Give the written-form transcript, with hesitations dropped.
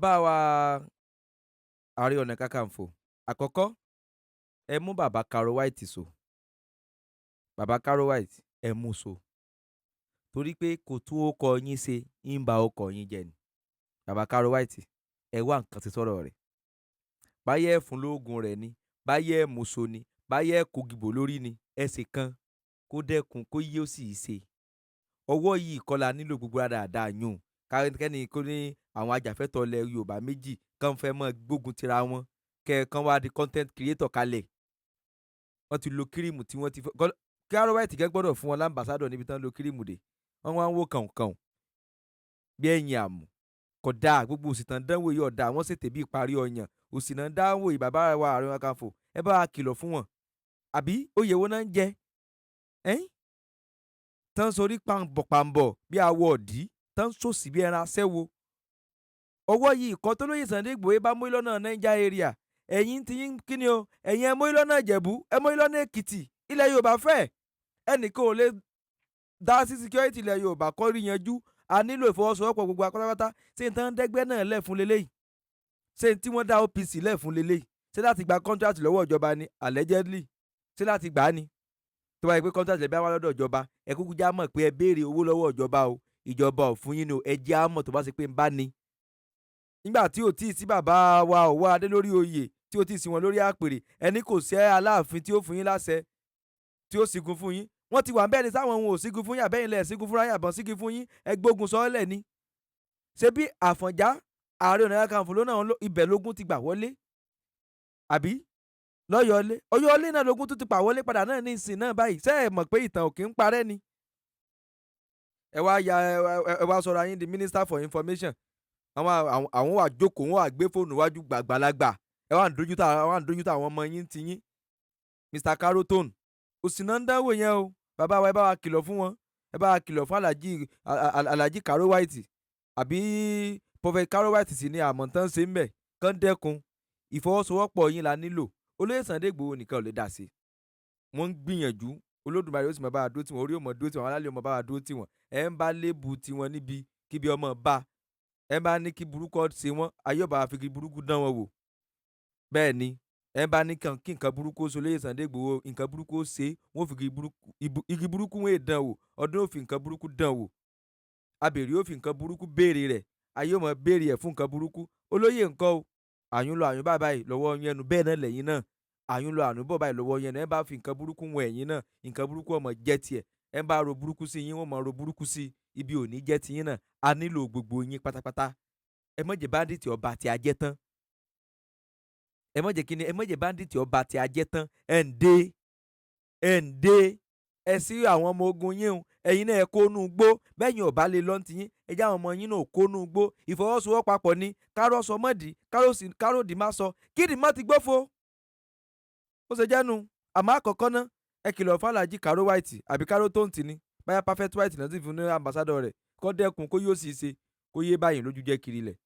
Bá wa Ààrẹ Ọ̀nà Kakanfò àkọ́kọ́, ẹ mú bàbá Caro White so. Bàbá Caro White, ẹ mú so, torí pé kò tún ó kọ yín ṣe, ń ba ọkọ̀ yín jẹ ni. Bàbá Caro White, ẹ wá nǹkan ti sọ̀rọ̀ rẹ̀. Báyẹ̀ ẹ̀ fún lóògùn rẹ̀ ni, báyẹ̀ ẹ̀ mú so ni, báyẹ̀ ẹ̀ kó gìbò lórí ni, ẹ sì kan kó dẹ́kun kó yí ó sì ṣe. Ọwọ́ yìí kọ́ la nílò gbogbo dáadáa yùn kẹ́ni kó ní àwọn ajàfẹ́tọ̀ọ́ ilẹ̀ Yorùbá méjì kàn fẹ́ mọ́ gbógun tira wọn, kẹ́ kàn wá di content creator kalẹ̀. Wọ́n ti lo cream tí wọ́n ti fẹ́. Caro White gẹ́ gbọ́dọ̀ fún wọn l'ambassador níbi tán lo cream dé. Wọ́n wá ń wò kànkàn bí ẹ̀yìn àmù. Kódà gbogbo òsì tán dánwò yìí ọ̀dà wọ́n ṣètè bí ìparí ọyàn òsì náà dánwò yìí. Bàbá wa Ààrẹ Ọ̀nà Kakanfò, ẹ bá wa kìlọ̀ fún wọn. Àbí oyè wo náà ń jẹ ẹ́n tán sorí pàǹbọ̀pàǹbọ̀ bí awọ ọ̀dí, tán sòsì bí ẹran aṣẹ́wó? Ọwọ́ yìí kọ́ tó lóye Sunday Igboho bá mú lọ́nà Niger area. Ẹ̀yin ti yín kí ni o? Ẹ̀yin ẹ mú lọ́nà Ìjẹ̀bú, ẹ mú lọ́nà Èkìtì. Ilẹ̀ Yorùbá fẹ́ ẹnìkan ò lè dá sí security ilẹ̀ Yorùbá kọ́ rí yanjú. A nílò ìfọwọ́sowọ́pọ̀ gbogbo akọ́tàpátá. Ṣé n tán dẹ́gbẹ́ náà lẹ̀ fún leléyìí? Ṣé tí wọ́n dá OPC lẹ̀ fún leléyìí? Ṣé láti gba contract lọ́wọ́ ìjọba ni? Allegedly, ṣé láti gbà á ni? Tó bá yẹ pé contract lè bá wà lọ́dọ̀ ìjọba, ẹ kúkú já mọ̀ pé ẹ béèrè owó lọ́wọ́ ìjọba o, ìjọba ò fún yín ni o. Ẹ jẹ́ á mọ̀ tó bá ṣe pé ń bá ní. Nígbà tí ò tí ì sí bàbá wa Ọ̀wọ́ Adé lórí oyè, tí ò tí ì sí wọn lórí àpèrè, ẹni kò sí Aláàfin tí ó fún yín láṣẹ, tí ó sígun fún yín. Wọ́n ti wà bẹ́ẹ̀ ni sáwọn ohun ò sígun fún yín, àbẹ́yìn lẹ̀ sígun fúnra yín, àbọ̀n sígun fún yín, ẹ gbógun sọ́ọ́lẹ̀ ni. Ṣé bí Àfọ̀njá Ààrẹ Ọ̀nà Kakanfò ló náà ibẹ̀ lógún ti gbà wọlé, àbí lọ́yọ̀ọ́lé? Ọ̀yọ́ọ́lé náà lógún tó ti pa wọlé padà náà ní ìsìn náà báyìí. Ṣé ẹ mọ̀ pé ìtàn ò kí ń parẹ́ ni? Ẹ wá ya, ẹ wá sọ̀rọ̀ ayín di minister for information. Àwọn wà jókòó, wọn wà gbé fóònù wájú gbàgbàlagbà. Ẹ wà ń dojú ta àwọn ọmọ yín ti yín. Mr Carotone, òsì náà ń dánwò yẹn o. Bàbá wa, ẹ bá wa kìlọ̀ fún wọn. Ẹ bá wa kìlọ̀ fún Alhaji Caro White àbí Prophet Caro White sì ni àmọ̀tán ṣe ń bẹ̀ kán dẹ́kun. Ìfọwọ́sowọ́pọ̀ yín la nílò. Olóyè Sunday Igboho nìkan ò lè dà sí. Wọ́n ń gbìyànjú. Olódùmarè ó sì máa bá wa dúró tì wọ́n, orí ò mọ̀ dúró tì wọ́n, alálẹ̀ ò mọ̀ bá wa dúró tì wọ́n. Ẹ̀ ń bá lébù tiwọn níbi kíbi ọmọ bá ẹ̀ ń bá ní kí burúkú ṣe wọ́n, ayé ọba fi kí burúkú dán wọn wò. Bẹ́ẹ̀ ni, ẹ̀ ń bá ní kí nǹkan burúkú ó ṣe olóyè Sunday Igboho, nǹkan burúkú ó ṣe wọ́n, fi igi burúkú wọn èdán wò. Ọdún ó fi nǹkan burúkú dán wò, abèrè ó fi nǹkan burúkú béèrè rẹ̀, ayé ó mọ̀ béèrè ẹ̀ fún nǹkan burúkú. Olóyè nǹkan o, àyùn lọ àyùn báyìí báyìí lọ́wọ́ yẹn nu. Bẹ́ẹ̀ náà lẹ́yìn náà, àyùn lọ àyùn bọ̀ báyìí lọ́wọ́ yẹn nu. Ẹ bá fi nǹkan burúkú wọn ẹ̀yìn náà, nǹkan burúkú ọmọ jẹ́ tiẹ̀. Ẹ bá ro burúkú sí yín, wọ́n mọ̀ ro burúkú sí ibi ò ní jẹ́ tiyín náà. A nílò gbogbo yín pátápátá. Ẹ má jẹ́ bandit ọba tí a jẹ́ tán. Ẹ má jẹ́ kíni, ẹ má jẹ́ bandit ọba tí a jẹ́ tán. Ẹ̀ ń dé, ẹ̀ ń dé, ẹ sí àwọn ọmọ ogun yín o. Ẹ̀yin náà ẹ kó nú gbó bẹ́yìn ọba lè lọ́n ti yín. Ẹ jẹ́ àwọn ọmọ yín náà kó nú gbó. Ìfọwọ́sowọ́papọ̀ ni kárọ̀ sọ mọ́dì, káròdì má sọ kídì má ti gbófo. Ó ṣe jẹ́nu. Àmọ́ àkọ́kọ́ ná, ẹ kìlọ̀ fún Alhaji Caro White àbí Caro Tóǹtì ni, báyà Perfect White náà sì fún ní ambassador rẹ̀, kó dẹ́kun kó yóò sì ṣe kó yé báyìí lójú jẹ́ kiri lẹ̀.